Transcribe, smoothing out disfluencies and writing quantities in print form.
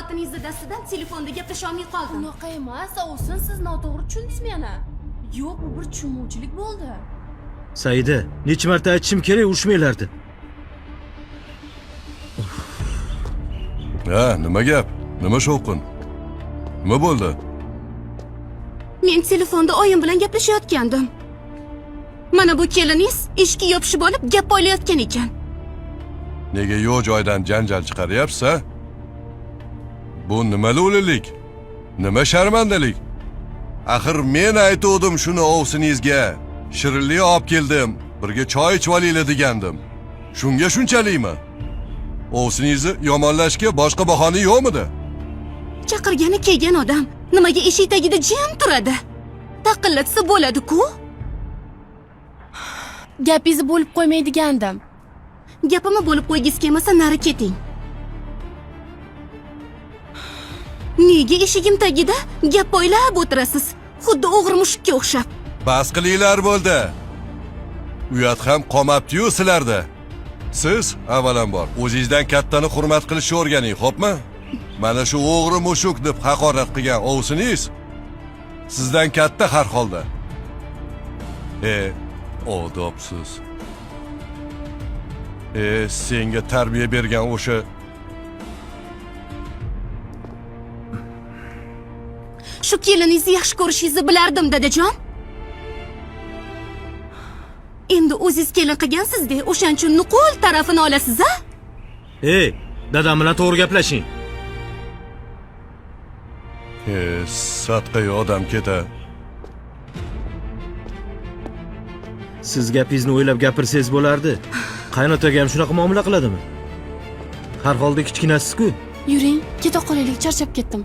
Xotiningizni dastidan telefonda gaplasholmay qoldim. Unaqa emas, ovsin, siz noto'g'ri tushundingiz meni. Yo'q, bu bir tushunmovchilik bo'ldi. Saida, necha marta aytishim kerak urushmanglar deb. Ha, nima gap? Nima shovqin? Nima bo'ldi? Men telefonda oyim bilan gaplashayotgandim. Mana bu keliningiz eshikka yopishib olib gap poylayotgan ekan. Nega yo'q joydan janjal chiqaryapsiz, ha? Bu nima lo'lilik? Nima sharmandalik? Axir men aytuvdim shuni ovsiningizga. Shirinlik olib keldim, birga choy ichib olinglar degandim. Shunga shunchalikmi? Ovsiningizni yomonlashga boshqa bahona yo'qmidi? Chaqirgani kelgan odam nimaga eshik tagida jim turadi? Taqillatsa bo'ladi-ku. Gapingizni bo'lib qo'ymaydigandim. Gapimni bo'lib qo'ygisi kelmasa nari keting. Nega eshigim tagida gap poylab o'tirasiz? Xuddi o'g'ri mushukka o'xshab. Bas qilinglar bo'ldi. Uyat ham qolmabdi-yu sizlarda. Siz avvalambor o'zingizdan kattani hurmat qilishni o'rganing, xo'pmi? Mana shu o'g'ri mushuk deb haqorat qilgan ovsiningiz sizdan katta har holda. E, odobsiz. E, senga tarbiya bergan o'sha Shu keliningizni yaxshi ko'rishingizni bilardim, dadajon. Endi o'zingiz kelin qilgansiz-da, o'shaning uchun nuqul tarafini olasiz, a? Ey, dadam bilan to'g'ri gaplashing. e, sadqai odam keta. Siz gapingizni o'ylab gapirsangiz bo'lardi. Qaynotaga ham shunaqa muomala qiladimi? Har holda kichkinasiz-ku. Yuring, keta qolaylik, charchab ketdim.